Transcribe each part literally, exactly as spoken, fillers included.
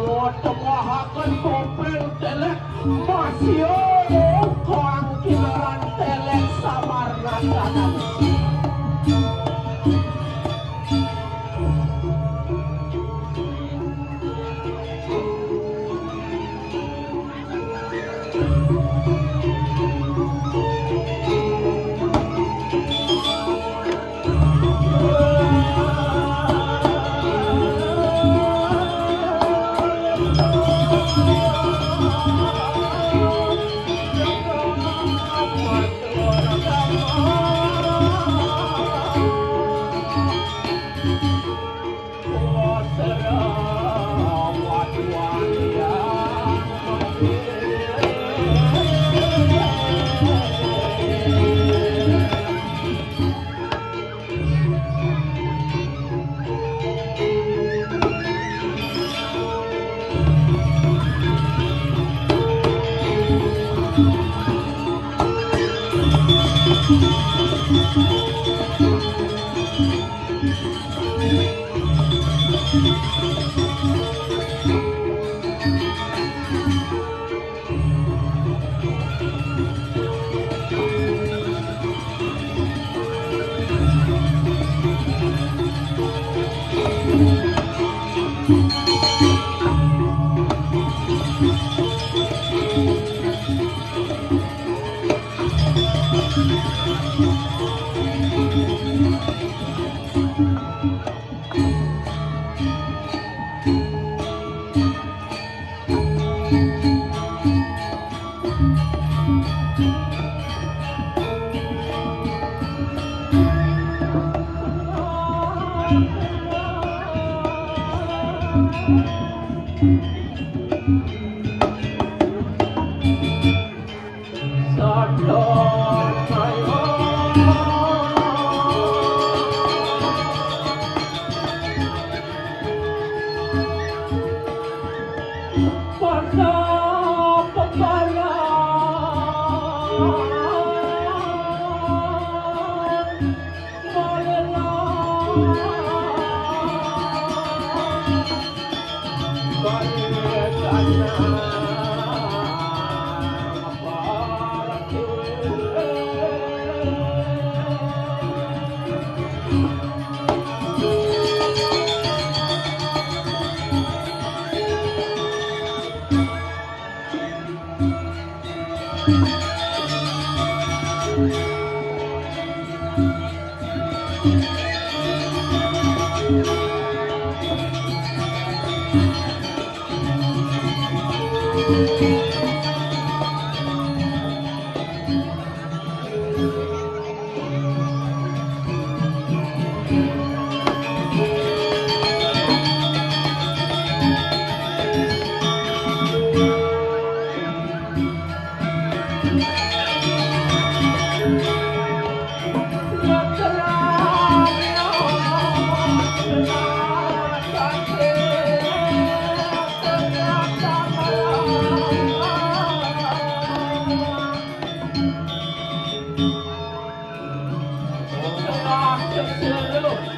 Motomahaken topeng telek, masih kang kinaran telek samar nadanan.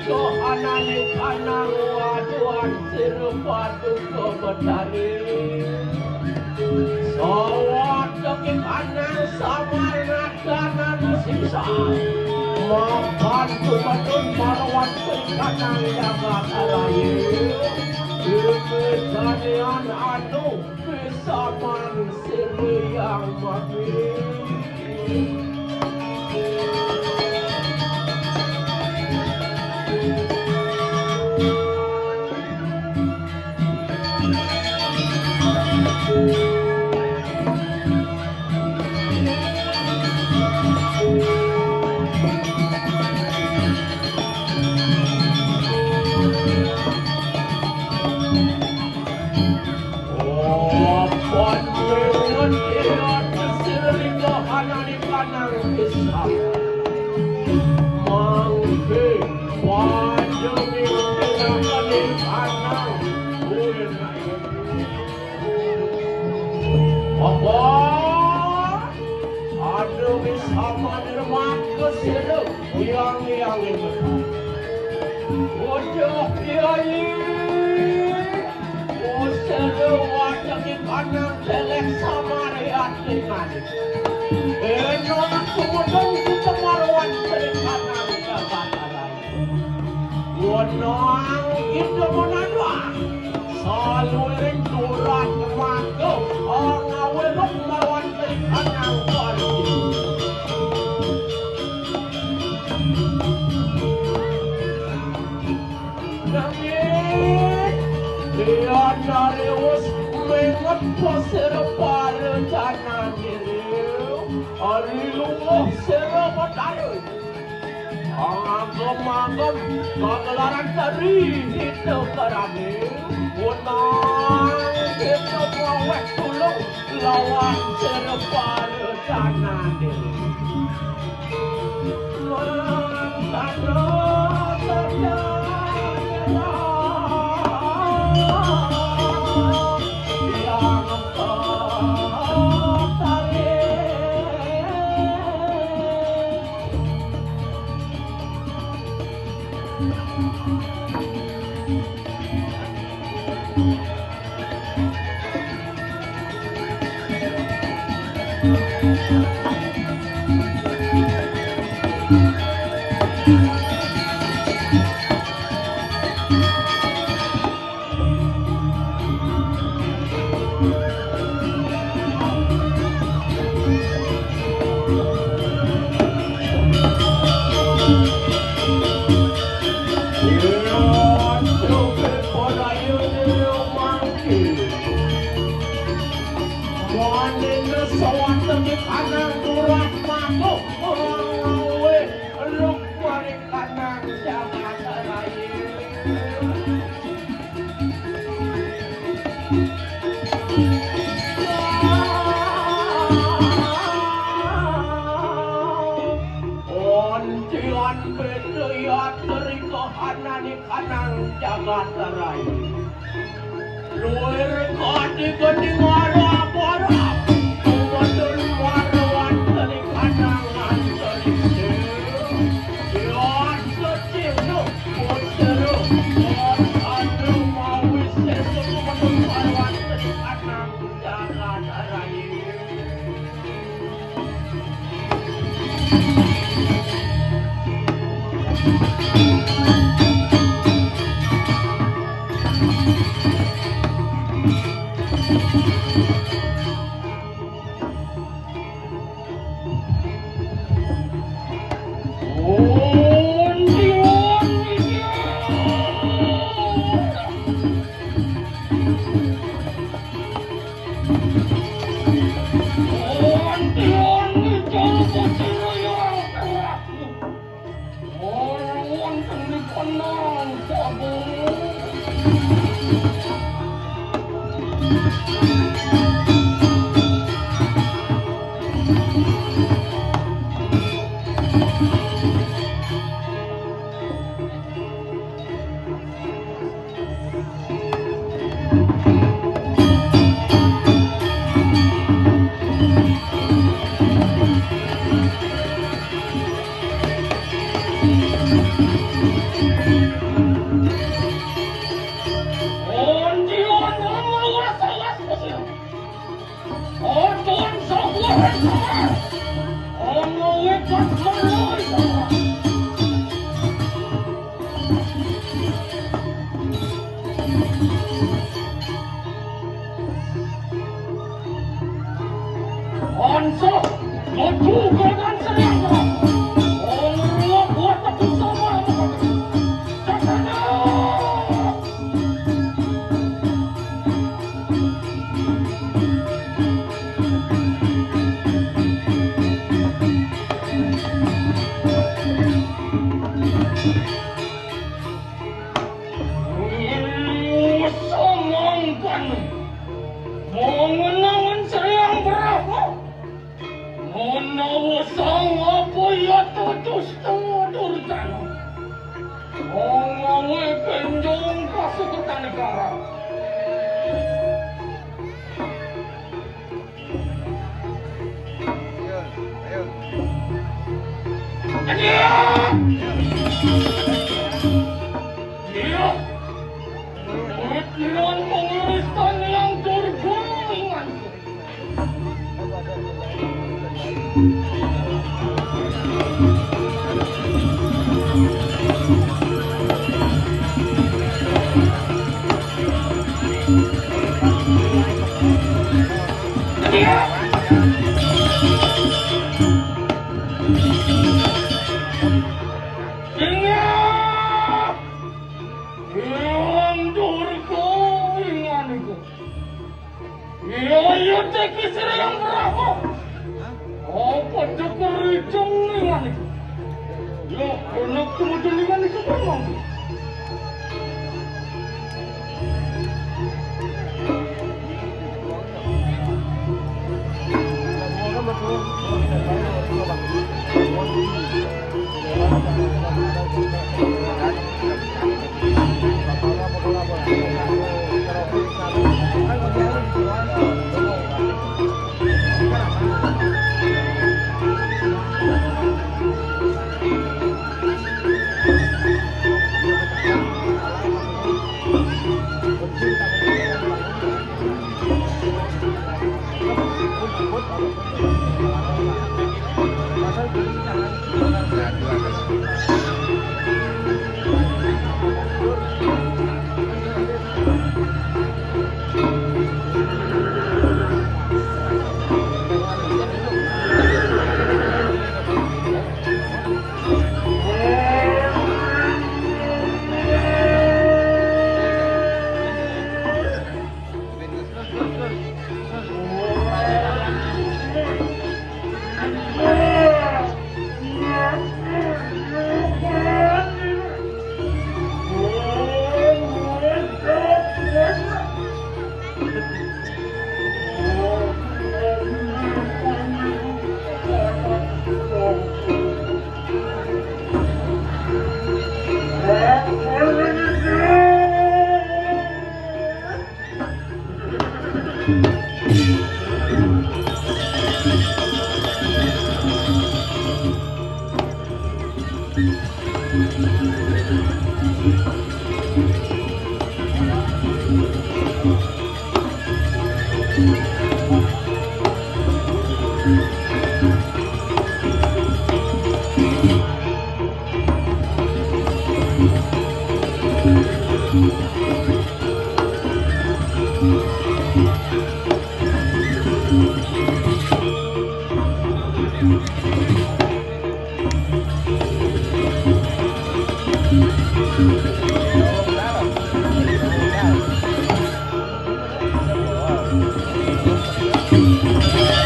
Dohanane kanang waduan sira Paduka Betari. Sawat daging kanang samar nadanan sisa. Makan tumadun marawan kanang jagat raya. Kekesanian anu Saman sira yang mati. Oh, panjenengan iwat sirika anane kanang pisang. Mangke panjenengan kanang kuwi. Apa? Ada wis sama dermat ke sira, yang yang ini. Wajah kiai. Usir wajah di kanang delek samariat dengan. Enak kemudian kita marwan dari kanang jabatan. Wenang kita menandang. Saluring turan kemangga. Ngawe marwan dari kanang. Nanging Hyang Darius menget pasir parencana diri, ari luwih sira Betara. Agem-agem kagelaran tari hita karami, wenang kita maweh tulung lawan sira parencana diri. Oncéan béda yatra ri kahanané kanang jagat raya. Luir kadi geding arap-arap, kumatur marwan teri kanang antariksa. Yatra cihna, putra, anu mawi sésa kumatur marwan teri kanang jagat raya. Wonten ing Jaya Pasiraya. Ora wonten ing penang sagung. Ansa, maju gagan seriang. Ora kuat aku sama. Cakana. Samangkan mengenangan seriang berapa? Menawa sang apa ya tetus tengah durjana. Mengawe kenjong kasuketane karang. Iya. Iya. Pikiran mengiriskan yang turbulengan. Ingat! Ilang durga inganiku. Iya, iya, teki sira yang berapa? Apa ceker ijeng inganiku? Ya, anak kemudian inganiku memang.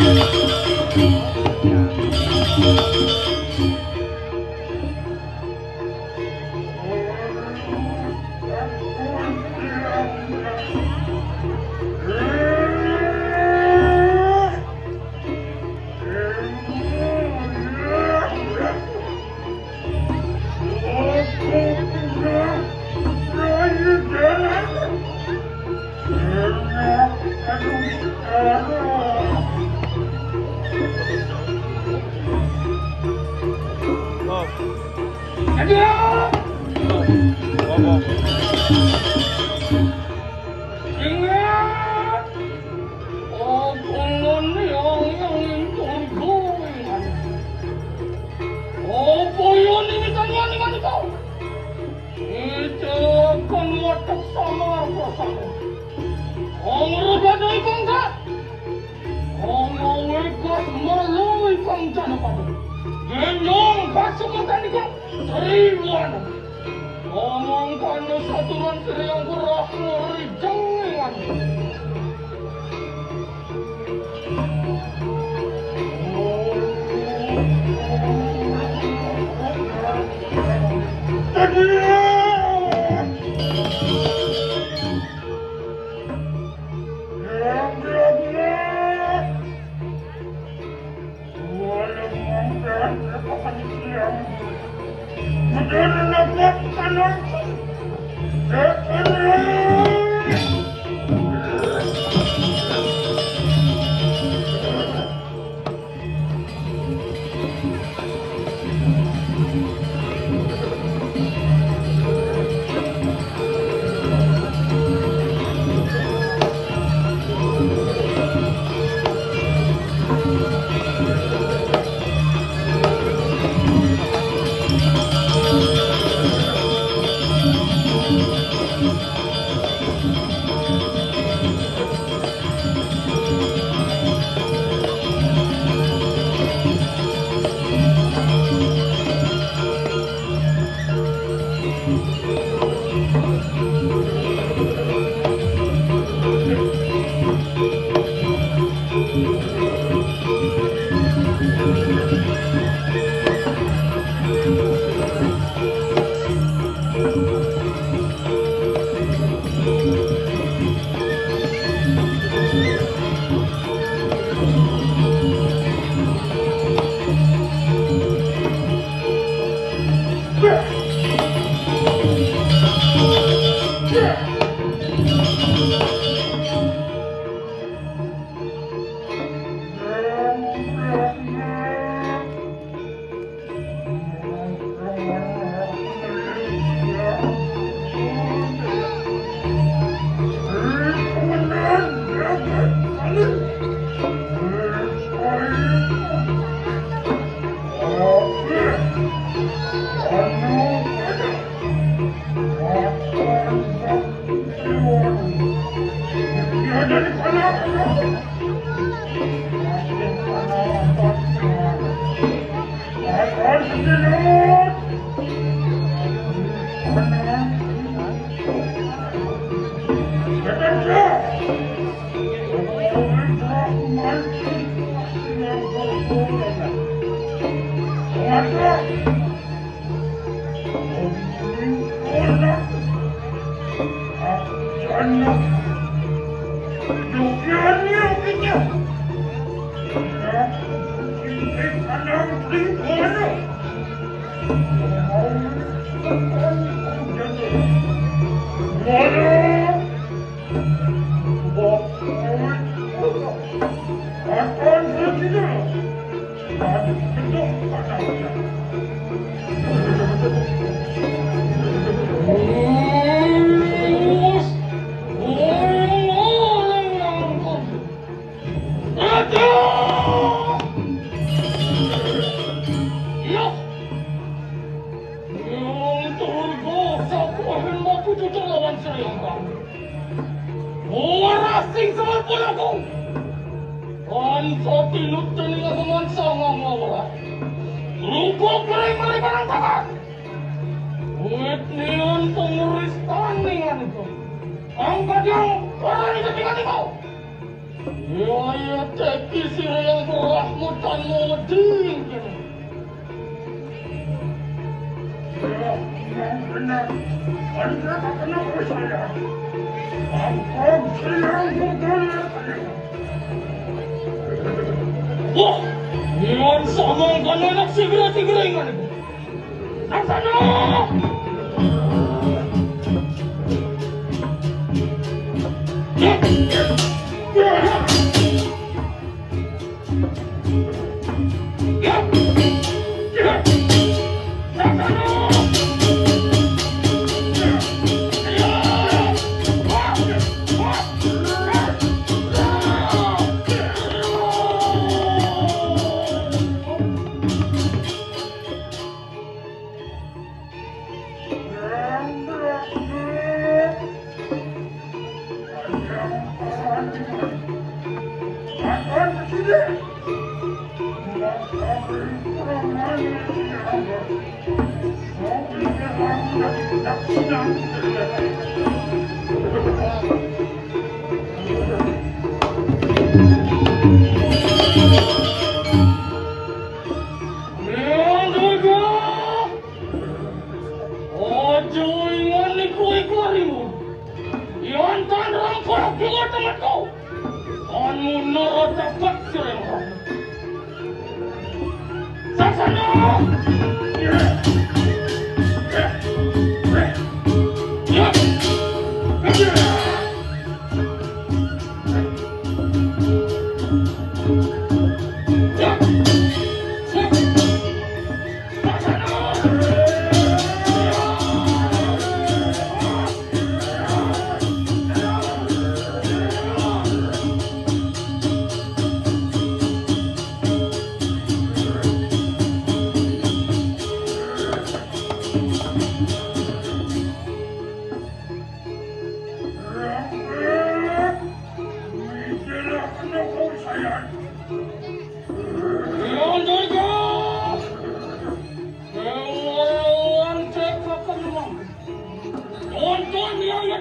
Aduh! Ingat! Apa ngene yang yang turgo ingat? Apa yang ini tanya dengan kau? Itu kan watak sama apa sama. Ong rubadai kongkat. Ana wekas meluwi kang jana padha. Gendong pasukan tandika triwan. Omong kana saturan sriyang kurah ngeri jenengan. Iya. Wong Turgo saka Hemba Pucuca lawan Sri Empang. Ora sing semar pun aku. Kanca tinut dening ageman sanga ngawrat. Rupuk mari mari barang tangan. Wit nian penguristane aniku. Angkat yang barani ketika niku. Wayah teki sira yang berahmutan muding kene. Benar, anda tak kenal saya. Angkong sira yang bergaya. Wah, ngon sama kan anak segera-segera ingat. Laksana! Aja ingon iku-iku arimu. Yon tan rampok kiwa temetku. Kon mundur dapat sirengkong. Sasana!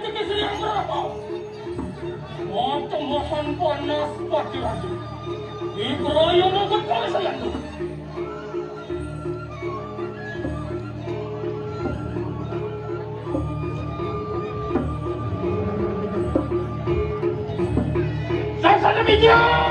Untuk yang berapa? Untuk makan panas pati lagi. Di keraya nangkut kali saya tu. Saya sana bijak.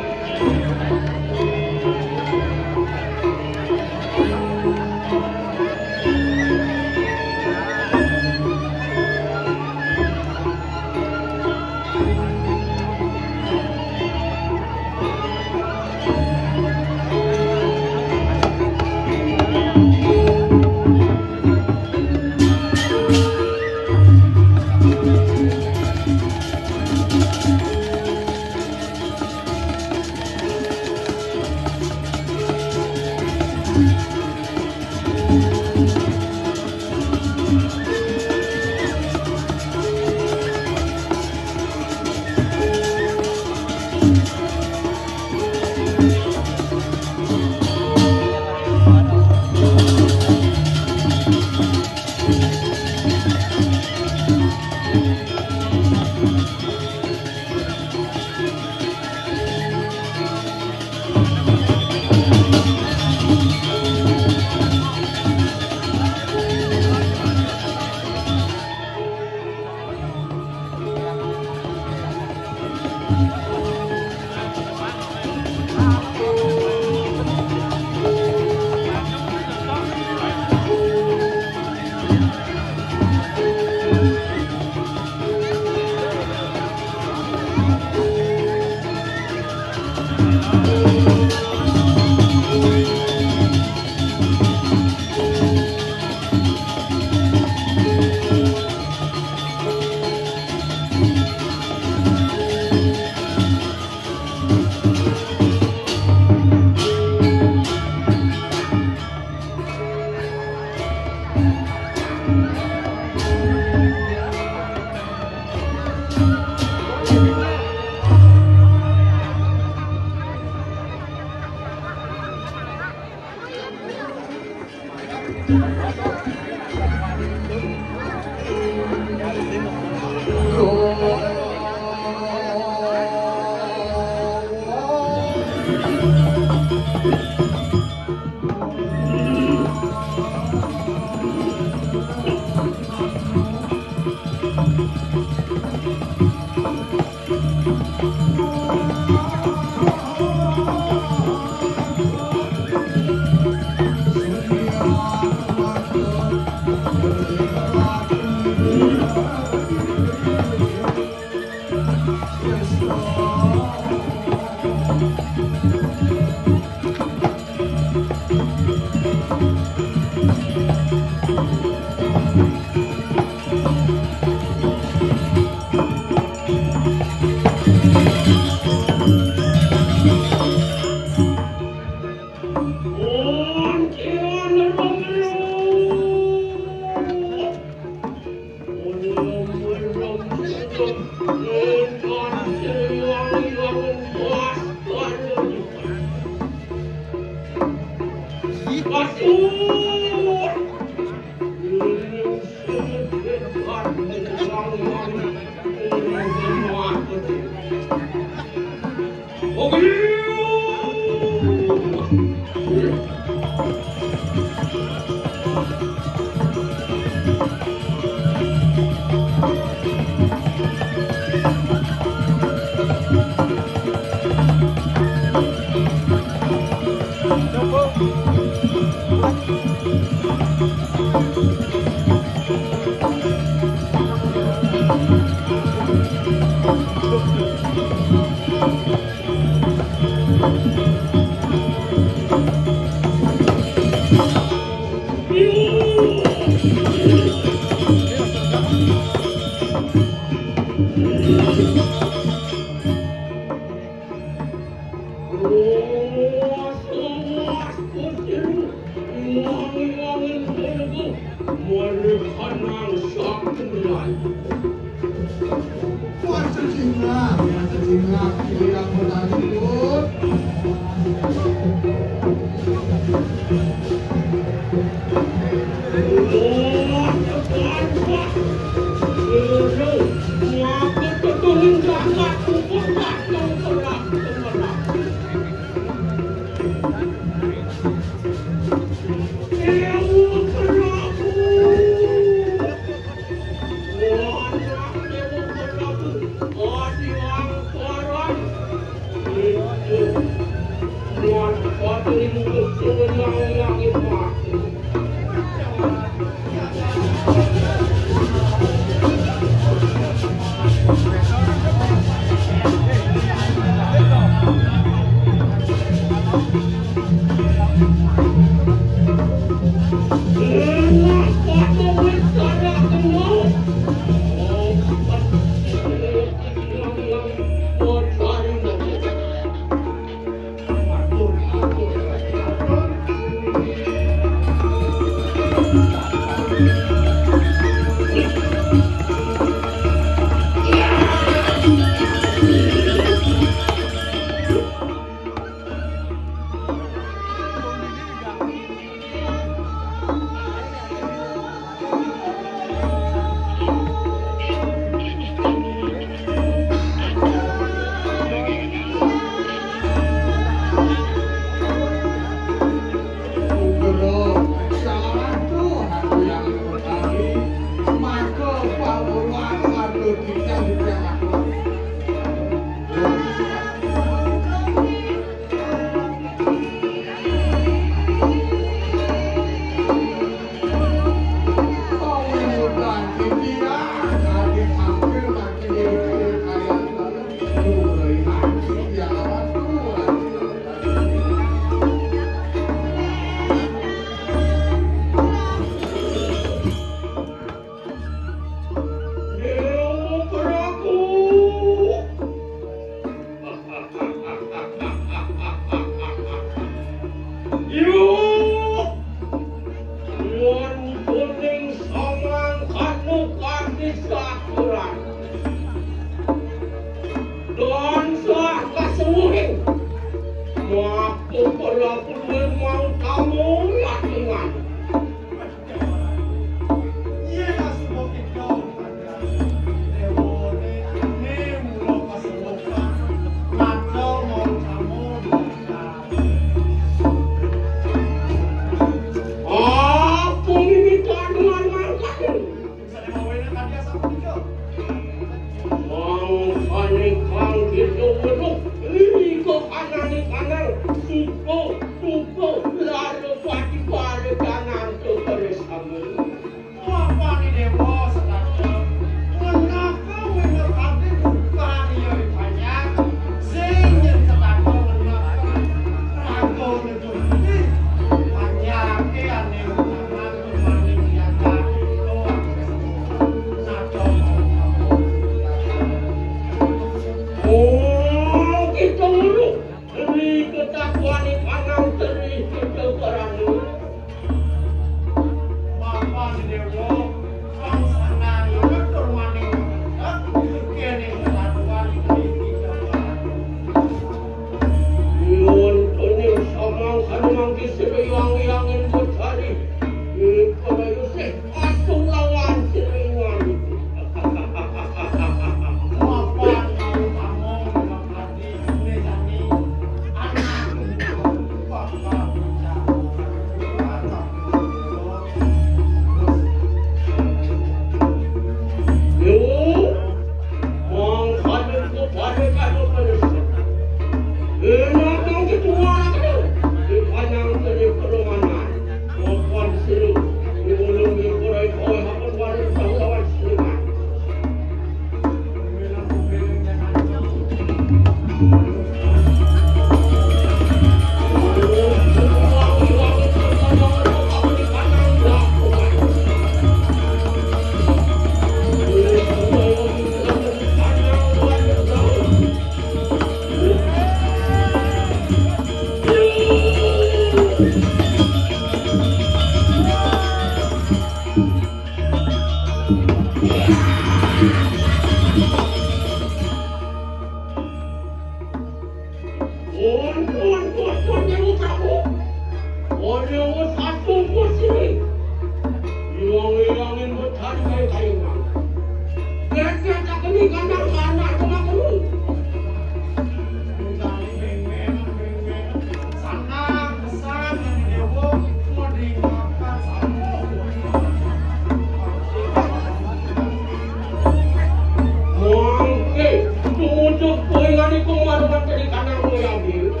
Assalamualaikum warahmatullahi wabarakatuh.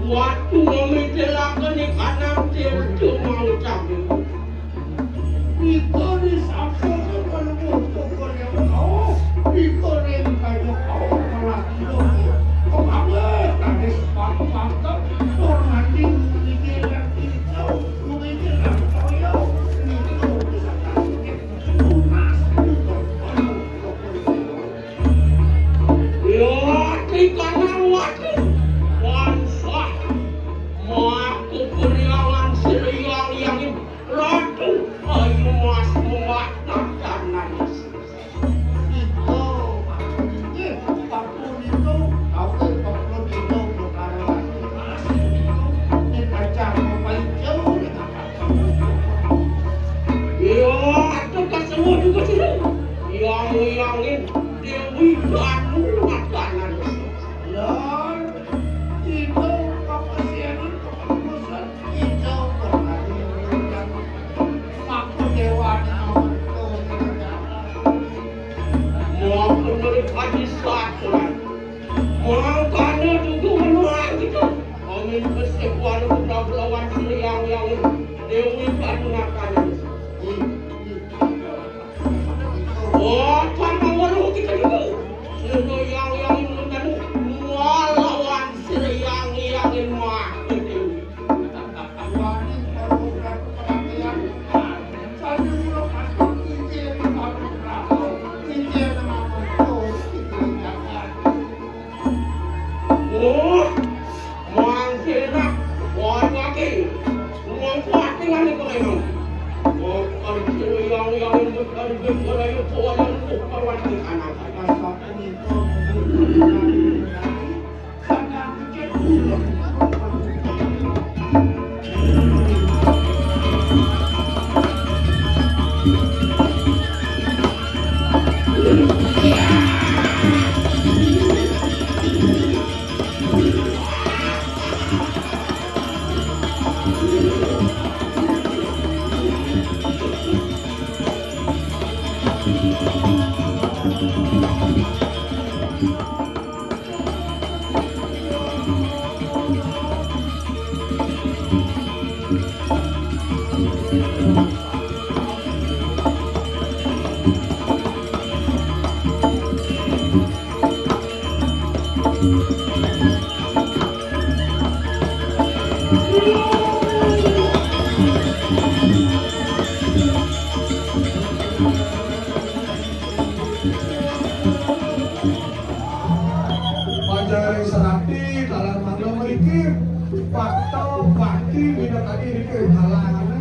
Waktu mamikilaken ing kanang tirta maucap. Nika disampun kaluhur yang kau, nika ring kaya kau melati lo. Kemana tadi sepatu mantap, orang nanti menginjil yang hijau, menginjil yang toyo, nika bisa kasih tunas, nika. Wati kanang wati. Wansah. Maku puriangan sira yang yangin Ratu Ayu Mas mewatah danan. Ito, maksudnya, paku nito, apa paku nito, perkara lagi. Mas nito, ini kacang, apa hijau, ini apa? Iya, itu kesemua juga sih. Yang yangin Dewi Danu makanan. Lor, ito kapasianan kepengurusan ito berhari yang aku dewa nama itu. Mau menurut hadis saturan. Mangkana juga menurut kita. Amin kesebuan kita berlawan siliang yang Dewi Danu makanan. Oh, pamaweruh kita dulu. Sira yang-yang nundanu nglawan sira yang-yang mah. Wani perlu perhatian. Saja mula pasti izin baru berapa. Izin nama betul. Izin jangan. Oh, mangkira, wong kuwi. Wong kuwi ngene kok emang. Wong kuwi yang yang bukan bukan ayo kuwi yang kuwi anak. Panjang ring serati, dalam mangga mriki, pakta bakti minangka niki halangane.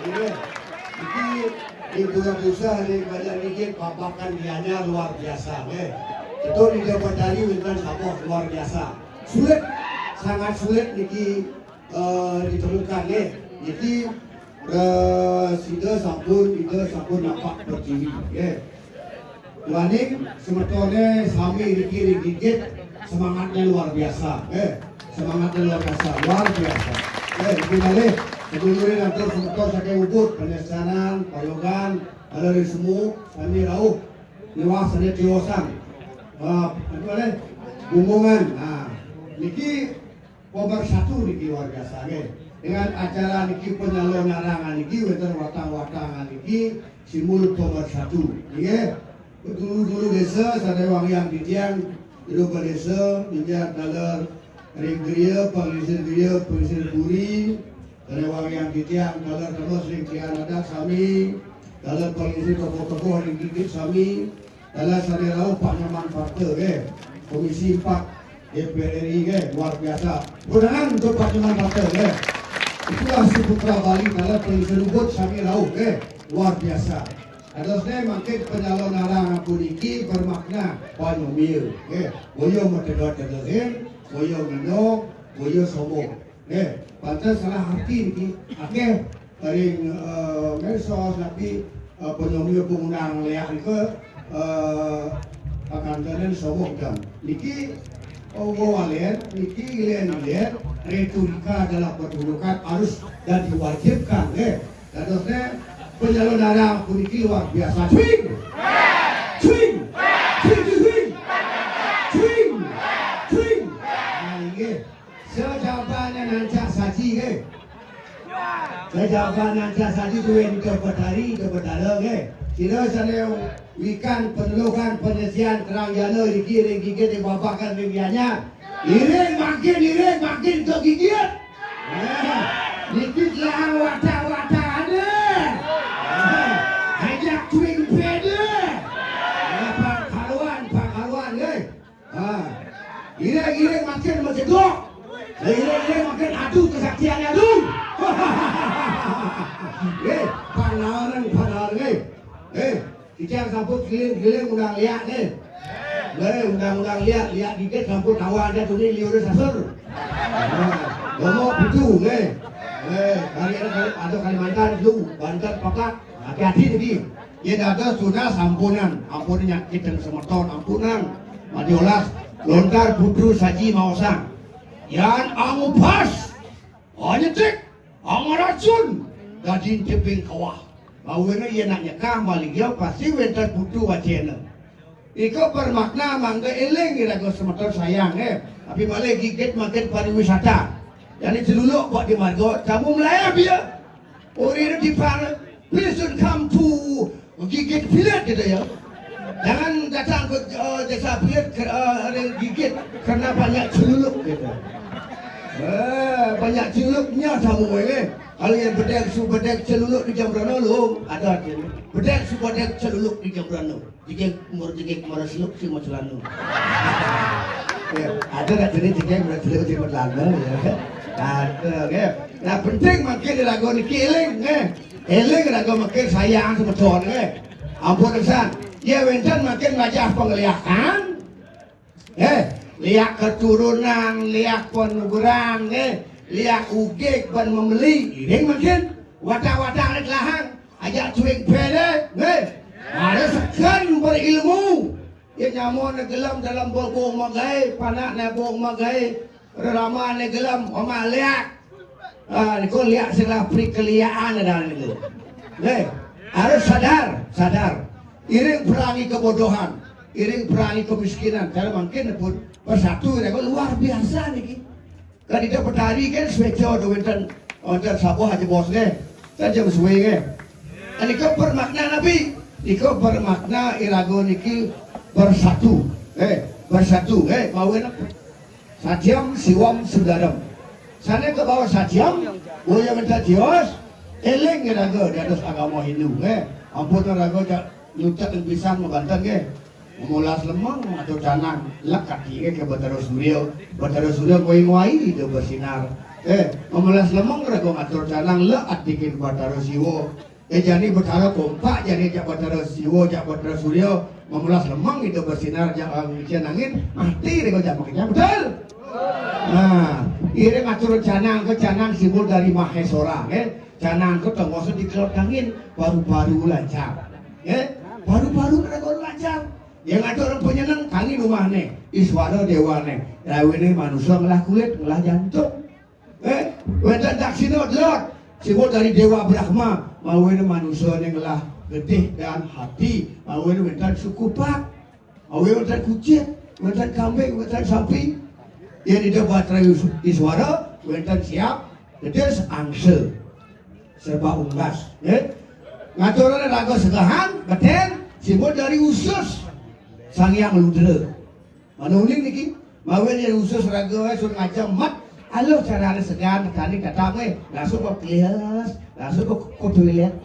Nggih. Niki ing Pura Puseh ring Banjar Gigit babakan liannya luar biasa, nggih. Betul, Ida Betari wénten saboh luar biasa. Sulit, sangat sulit niki, eh, ditemukan, nggih. Niki, eh, sida sampun, Ida sampun napak pertiwi, nggih. Duaning semetoné sami niki ring Gigit, semangatnya luar biasa. Eh, semangatnya luar biasa, luar biasa. Eh, niki malih, seduluré ngatur semeton saking Ubud, Panyesanan, Payogan, ada ring Semu, sami rauh, miwah sané tiosan. Ah, apa malih? Bumbungan. Nah, niki pemersatu niki luar biasa, nggih. Dengan acara niki penyalonarangan niki wénten watang-watangan niki simbol pemersatu, nggih. Dulu-dulu désa sané wangiang titiang, dulu désa, minyak daler ring griya, panglingsir griya, panglingsir puri, sané wangiang titiang, daler terus ring tiang adat sami, daler panglingsir tokoh-tokoh ring Gigit sami, daler sané rauh Pak Nyoman Parta, nggih. Komisi empat D P R RI, nggih, luar biasa. Tepuk tangan untuk Pak Nyoman Parta, nggih. Itulah si putra Bali, daler panglingsir Ubud sami rauh, nggih, luar biasa. Kadosné mangkin penyalonarangan puniki bermakna panyomia, nggih. Boya matedot-tedotin, boya ngenong, boya sombong. Nggih, pantes salah arti niki. Akéh ring, eh, medsos, tapi, eh, panyomia pangundang léak nika, eh, pakantenan sombong kan. Niki, oh, walén, niki ilén-ilén, retorika adalah pertunjukan harus dan diwajibkan, nggih. Dadosné penyalonarang puniki luar biasa. Swing! Swing! Swing, swing, swing! Swing! Swing! Nah, inggih. Sajabané nancak saji, nggih. Sajaban nancak saji duwé Ida Betari, Ida Betara, nggih. Sira sané wikan penelukan penyesian terang jana iki ring Gigit ing babakan ring Gianyar. Iring makin, iring makin ka Gigit. Nah, niki telaang watang-watangané. Nah, ajak swing pédé. Nah, pakaruan, pakaruan, nggih. Ha. Iring-iring makin majedok. Iring-iring makin adu kesaktianné adu. Eh, panaran, panaran, eh. Eh, kita sampun keliling-keliling undang léak, eh. Eh, undang-undang léak, léak Gigit sampun awal dia tuni liur sasur. Nah, ngomong pitu, eh. Eh, kali ada, kali ada Kalimantan dulu, Banten papat. Hati-hati niki. Yén dados tunas ampunan, ampunan nyakitang semeton, ampunan. Madiolas, lontar putru saji maosang. Yan angupas, anyetik, angaracun, dadi tebing kawah. Bawéna yén nak nyekah maligya pasti wénten putru wacéna. Ika bermakna mangda éling iraga semeton sayang, eh. Tapi malih Gigit mangkin pariwisata. Jani celuluk kok di marga, kamu melayap ya. Urip di pang, please don't come to Gigit Village gitu ya. Jangan datang ke, eh, desa Village ke, eh, ada Gigit karena banyak celuluk gitu. Eh, banyak celuluknya kamu ini. Kalau yang bedek su bedek celuluk di Jembrana lu ada aja. Bedek su bedek celuluk di Jembrana. Jegég mur jegég mara seluk sing macelana. Ya, ada nak jenis jegég mara seluk sing macelana, ya. Ada, ya. Nah, penting mangkin raga niki éling, nggih. Éling raga mangkin sayang semeton, nggih. Ampun pisan. Ya wénten mangkin wajah pangliakan. Eh, léak keturunan, léak panugrahan, eh, léak ugig ban memeli. Iring mangkin, watak-watak ané telahang, ajak cuing pédé, eh. Ada seken berilmu. Ya nyamoné gelem dalam bok-bok magaé, panakné bok magaé, reramané gelem, omah léak. Ah, niku léak sing lah perikeliaan ada niku. Nggih, harus sadar, sadar. Iring perangi kebodohan, iring perangi kemiskinan. Cara mangkin pun bersatu iraga luar biasa niki. Kan Ida Betari kan swéca do wénten, wénten sabuh aja bos nggih. Kan jam suwé nggih. Nika bermakna napi? Nika bermakna iraga niki bersatu. Eh, bersatu, eh, mawon. Satyam Siwam Sudaram. Sané kabaos satyam, boya minta tios, éling iraga dados agama Hindu, nggih. Ampun raga cak nyucak pisan mabanten, nggih. Molas lemeng atau canang, lek kaki nggih ke Betara Surya. Betara Surya kuwi nguwai ida bersinar. Eh, memelas lemeng raga ngatur canang, lekat dingin Batara Siwa. Eh, jani Batara kompak, jani jak Batara Siwa, jak Batara Surya, memelas lemeng ida bersinar jak angin, angin, mati raga jak makejang. Betul? Nah, iring ngatur canang ke, canang simbol dari Maheswara, eh. Canang ke tengos di kelod angin, paru-paru lancar. Eh, paru-paru raga lancar. Yang ada orang penyeneng, kangin umahne, Iswara dewane, rawiné manusa ngelah kulit, ngelah jantung. Eh, wénten daksina delod, simbol dari Dewa Brahma, mawiné manusané ngelah getih dan hati, mawiné wénten sukupak, mawiné wénten kucing, wénten kambing, wénten sapi. Yén Ida Batara Is-, Iswara, wénten siap, gedés, angsa. Serba unggas, nggih. Ngaturane raga segahan, beten, simbol dari usus Sang Hyang Ludra. Mana uning niki? Mawiné usus raga waé suruh ngajeng met, aluh carane segahan, tekaning tatap, nggih. Langsung ke plias, langsung ke kudu lihat.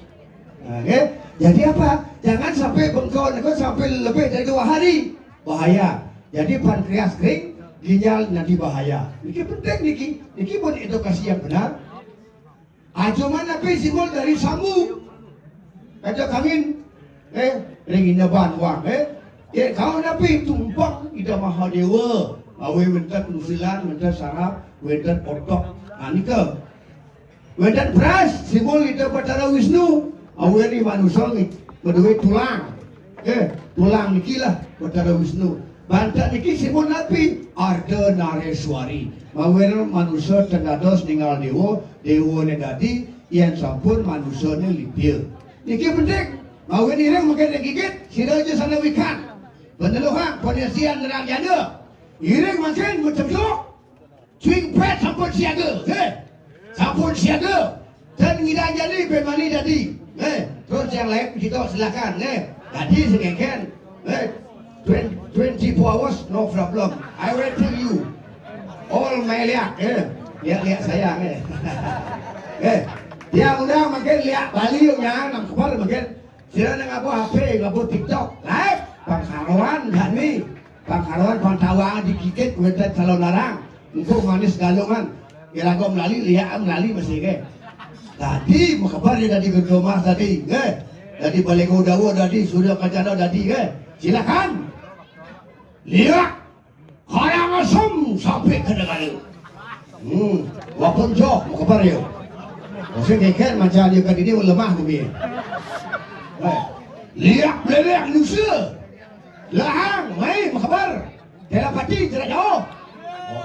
Nah, nggih. Jadi apa? Jangan sampai bengkak niku sampai lebih dari dua hari. Bahaya. Jadi pankreas kering, ginjal nanti bahaya. Niki penting niki. Niki pun edukasi yang benar. Aja man napi simbol dari sambu. Kaja kangin, eh, ring ineban wang, eh. Yén kaon napi tumpeng Ida Mahadewa. Awi wénten nusilan, wénten sarap, wénten otok. Nah, nika. Wénten bras, simbol Ida Batara Wisnu. Awi ni manusa ngi-, madué tulang. Eh, tulang niki lah Batara Wisnu. Banten niki simbol napi? Ardha Nareswari. Mawiné manusa ten dados ningal dewa, dewané dadi, yén sampun manusané lipia. Niki penting. Mawiné iring mangkin gigit, sira aja sana wikan. Peneluhang, penisian nerang janda. Iring mangkin mencemplung. Swing pet sampun siaga, nggih. Sampun siaga. Dan ngidang jani ben mani dadi. Nggih. Terus yang lain kita silakan, nggih. Dadi sing kéngkén. Nggih. Twen-, twenty-four hours, no problem. I waiting you. All my liak, nggih. Liak-liak saya, nggih. Nggih. Tiang undang mangkin liak Bali, nyang nang kepala mangkin. Sira nang ngaba H P, ngaba TikTok, live, pang karuan jani, pang karuan, pang tawang digigit, wénten calon larang, engko manis galungan, iraga melali, liak melali mesti, nggih. Dadi, makeber ya dadi gedé omah dadi, nggih. Dadi Balé Godawa dadi, Surya Kencana dadi, nggih. Silakan. Liak. Karangasem sampai ke negara. Hmm, wapun joh, makeber ya. Mesti kéngkén mancan ya kan ini lemah bumi. Eh, liak belelek nusa. Lahang, mai makeber. Telepati jarak jauh.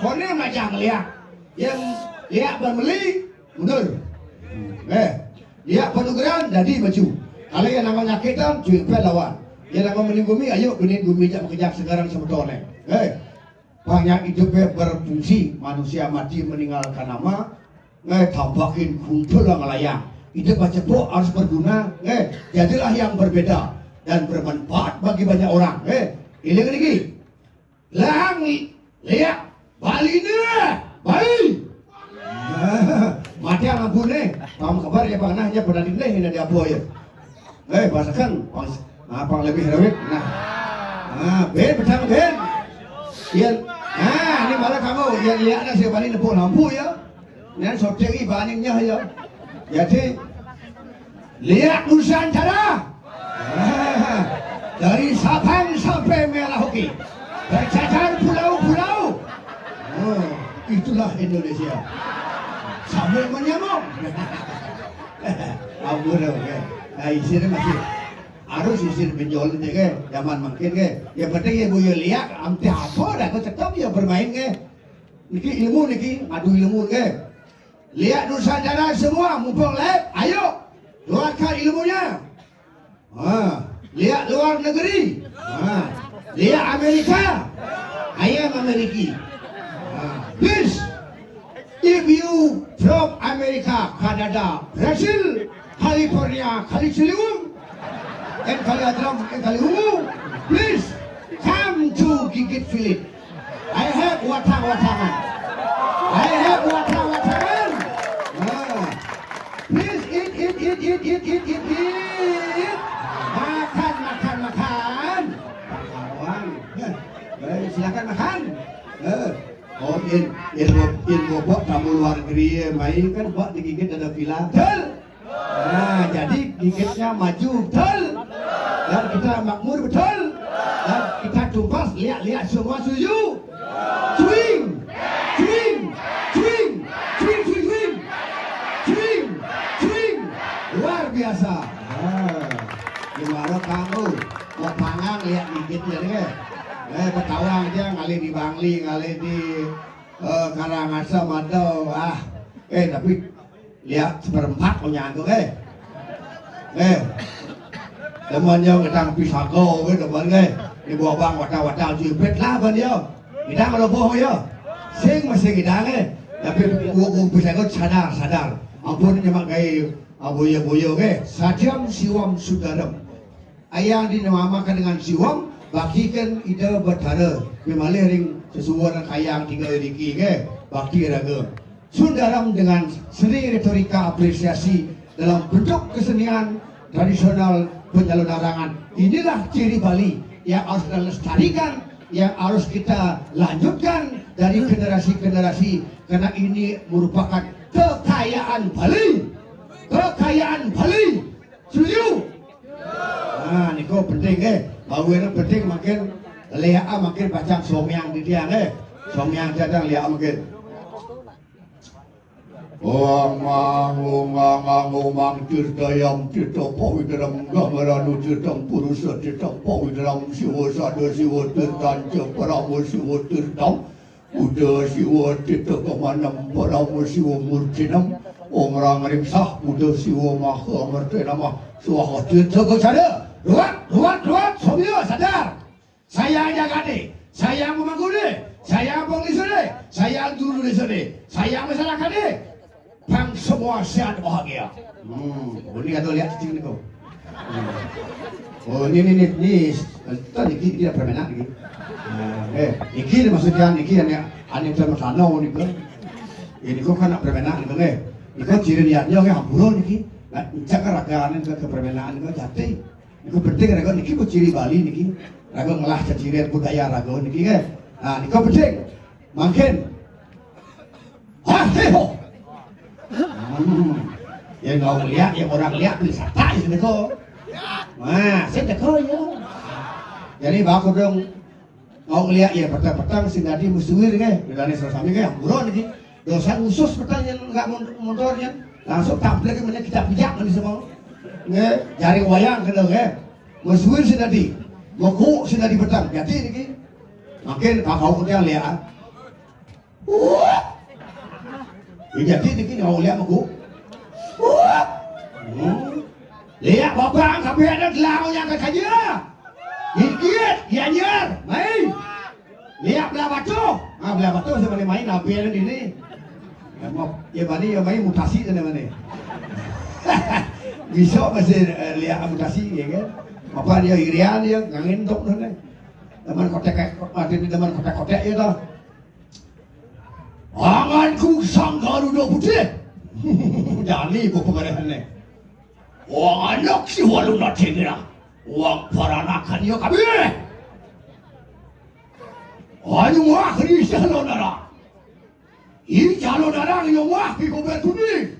Pokokné majang liak. Yang liak bermeli, mundur. Eh, liak panugrahan dadi maju. Kalau yang nama nyakitan, cuy pe lawan. Yang nama meni gumi, ayo guni gumi jak makejang sekarang sebetulnya. Eh, banyak hidup berfungsi, manusia mati meninggalkan nama, eh, tampakin kuntul ngelayang. Hidup cepok harus berguna, eh, jadilah yang berbeda dan bermanfaat bagi banyak orang. Eh, iling niki. Langi, liak, Bali ne, Bali. Mati ampun nih, paham kabar ya Pak nah, ya pada dinding ini ada apa ya? Eh, bahasakan, pang, ah, pang lebih rawit, nah. Ah, ben, petang ben. Iya, nah, ini malah kamu, ya, liaknya si Bali nepuk lampu ya. Nan sotek i baning nyah ya. Jadi, liak Nusantara. Dari Sabang sampai Merauke. Berjajar pulau-pulau. Oh, itulah Indonesia. Sampai menyambung. Ampun, oke. Nah, isinya masih harus isi menjual nanti ke zaman makin ke. Yang penting ya bu ya liak, amte apa dah, aku tetap ya bermain ke. Niki ilmu niki, adu ilmu nggih. Liak Nusantara semua mumpung live, ayo keluarkan ilmunya. Ha, liak luar negeri. Ha, liak Amerika. I am Ameriki. Ha, please, if you from America, Canada, Brazil, California, Kali Ciliwung, and Kali Adram, and Kali Ungu, please come to Gigit Village. I have watang-watangan. I have watang-watangan. Ah. Please eat, eat, eat, eat, eat, eat, eat, eat. Makan, makan, makan. Makan. Eh, silakan makan. Eh. Oh, in, in, in bobok tamu luar negeri, eh, mai kan bak digigit ada bilang. Betul? Nah, jadi gigitnya maju, betul? Dan kita makmur, betul? Dan kita tumpas, lihat-lihat semua setuju. Swing! Swing! Swing! Swing, swing, swing! Swing! Swing! Luar biasa. Ah, gimana kamu? Mau pangang lihat gigitnya deh. Eh, ketawa aja ngalih di Bangli, ngalih di eh, Karangasem ada. Ah, eh, tapi lihat seperempat punya aku, eh. Eh, temannya ngetang pisago, eh, teman, eh. Ini buah bang, wata-wata, jibet lah, ban dia. Kita kalau bohong ya. Sing masih kita, eh. Tapi gua, gua pisago sadar, sadar. Ampun, nyemak gaya, abuya-buya, eh. Sajam siwam sudarem. Ayang dinamakan dengan siwam, bagikan Ida Betara. Mimalih ring sesuwun kayang tiga iriki, nggih, bakti raga. Sundaram dengan seni retorika apresiasi dalam bentuk kesenian tradisional penyalon larangan. Inilah ciri Bali yang harus kita lestarikan, yang harus kita lanjutkan dari generasi-generasi, karena ini merupakan kekayaan Bali. Kekayaan Bali. Setuju? Nah, niku penting, eh. Bawene penting makin leak, makin pacang somiang di tiang, eh. Somiang jadang leak makin. Ong mang ong mang ong mang tirtayam tirta pawitram gamaranu tirtam purusa tirtam pawitram siwa sada siwa tirtanca parama siwa tirtam Buddha Siwa Tita Kamanam Parama Siwa Murtinam. Om Rang Ring Sah Buddha Siwa Maha Amarta Namah. Swaha Tirta Gacana. Ruat, ruat, ruat, somya sadar. Saya jagate, saya mamangkune, saya panglisune, saya guru desane, saya masyarakate. Pang semua sehat bahagia. Hmm, ini ada lihat cicing niku. Hmm. Oh, ini, ini, ini, ini, tadi niki, niki permenak niki. Nah, eh, niki maksudnya niki yang, yang, yang sama sana niku. Ini kok kan permenak niku, eh. Niku ciri niatnya, eh, ampura niki. Nah, cak ragaane ke, ke permenak niku jati. Niku penting raga niki ku ciri Bali niki. Raga ngelah ceciren budaya raga niki, eh. Nah, niku penting. Mangkin. Hah, hei, ho. Hmm. Ya, nggak lihat, ya, orang lihat, beli sata, ya, sini, kok. Nah, saya teko, ya. Jadi, baku dong. Mau ngeliat, ya, petang-petang, sing dadi musuhin, nggih. Bedane sami, nggih, buron, nggih. Dosa khusus petang yang nggak mon-, motornya. Langsung tampil, kemudian kita pijak, nggih, semua. Nggih, jaring wayang, kena, nggih. Musuhin sing dadi. Mekuk sing dadi petang. Jadi, niki. Makin, kakak, udah lihat. Wah. Iya, dadi niki nyau liak mengku. Wah. Hmm. Liak babang kabeh ana gelang yang kaja. Gigit, Gianyar, mai. Liak Belah Batu. Ah, Belah Batu sama main, main apa yang ini? Ya, mau, ya, bani, ya, main mutasi dan mana? Bisa masih, eh, liak mutasi, ya kan? Apa dia irian, dia ngangin tok, nih. Teman kotek, kotek, teman kotek-kotek, ya, toh. Anganku Sang Garuda Putih. Dani ibu pengerehane. Wong anak si walu natingira. Wong paranakan ya kabeh. Anu wah ri jalonara. I jalonara yo wah ki kober kuning.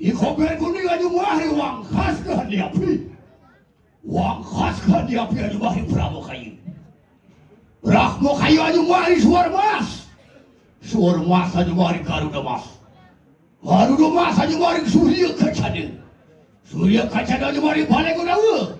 I kober kuning anu wah ri wang khas ke handi api. Wang khas ka dia pia nyumbah ri Brahma Kaya. Brahma Kaya nyumbah ri Suwar Mas. Suwar Mas nyumbah ri Garuda Mas. Garuda Mas nyumbah ri Surya Kacana. Surya Kacana nyumbah ri Balé Godawa.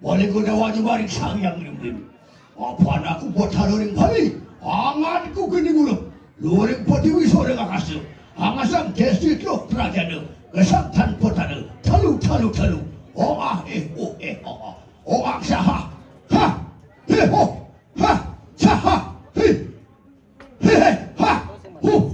Balé Godawa nyumbah ri Sang Hyang Rimrim. Apa anakku buat haluring Bali? Anganku kini guru. Luring pati wisora ngakasa. Angasang desi tloh trajana. Gesang tanpa tana. Talu, talu, talu. Oh, ah, eh, oh, eh, oh, ah. Oh, ah, syaha. Ha. He, ho. Ha. Syaha. He. He, he. Ha. Hu.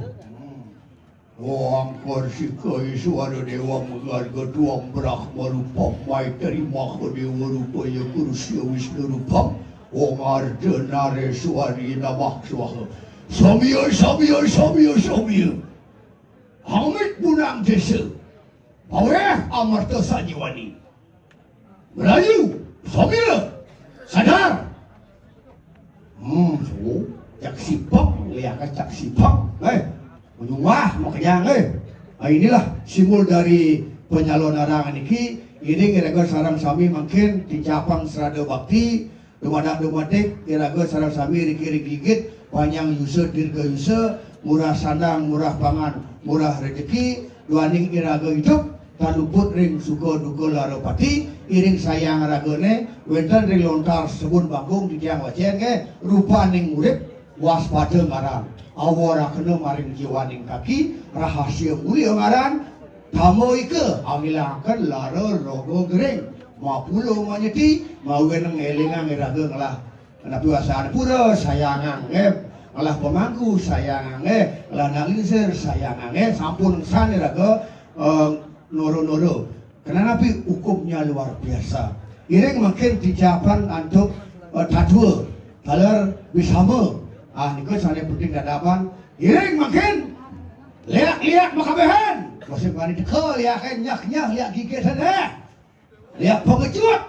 Wang Korsika Iswara Dewa Megarga Tuang Brahma Rupa Maitri Maha Dewa Rupaya Kurusya Wisnu Rupam. Wong Arda Nareswari Namah Swaha. Somya, somya, somya, somya. Amit punang desa. Paweh amarta sanjiwani. Melayu, somya. Sadar. Hmm, so, jak sibak. Lihat kacak sipok, eh. Menyuah, makanya, eh. Nah, inilah simbol dari penyalon arang niki. Ini iraga sareng sami mangkin tincapang srada bakti, dumadak dumadik, iraga sareng sami riki ring gigit, panjang yusa, dirga yusa, murah sandang, murah pangan, murah rejeki, duaning iraga idup, tan luput ring suka duka lara pati, iring sayang ragane, wenten ring lontar sebun bangkung titiang wacen nggih, rupaning urip, waspada ngaran. Awa rakena maring jiwaning kaki, rahasia mulia ngaran, tama ika, angilangaken lara roga gering, mapula manyeti, mawinan ngelingang iraga ngelah. Napi wasane pura sayangang, eh, ngelah pemangku sayangang, eh, ngelah nalingsir sayangang, eh, sampun san iraga, eh, noro-noro. Kenanapi hukumnya luar biasa. Iring mangkin tincapang antuk, eh, tatua, taler bisama. Ah, nika sane penting dadaban. Iring mangkin liak-liak makabehan. Masih bani teka liak nyah-nyah liak gigit sane. Liak pengecut.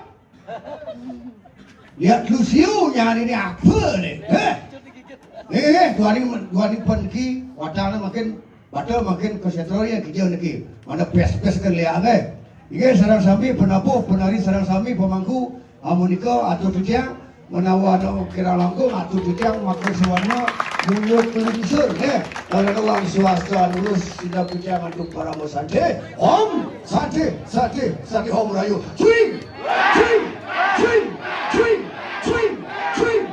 Liak lusiu nyari ni apa ni? Eh? Nih, nih, duaning, duaning pen niki, watangnya makin, batal makin ke setrori yang kerja niki. Mana pes-pes ke liak, eh? Iya, sareng sami penabuh, penari sareng sami pemangku, amunika atur titiang, menawa ada kira langkung, atur titiang, maka semuanya, munyuk meluncur, eh? Kalau doang swasta lurus, sudah titiang antuk parama santi. Om, santi, santi, santi, om rayu. Swing, swing, swing, swing, swing, swing.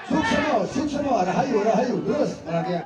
Suksma, suksma, rahayu, rahayu. Terus, perhatian.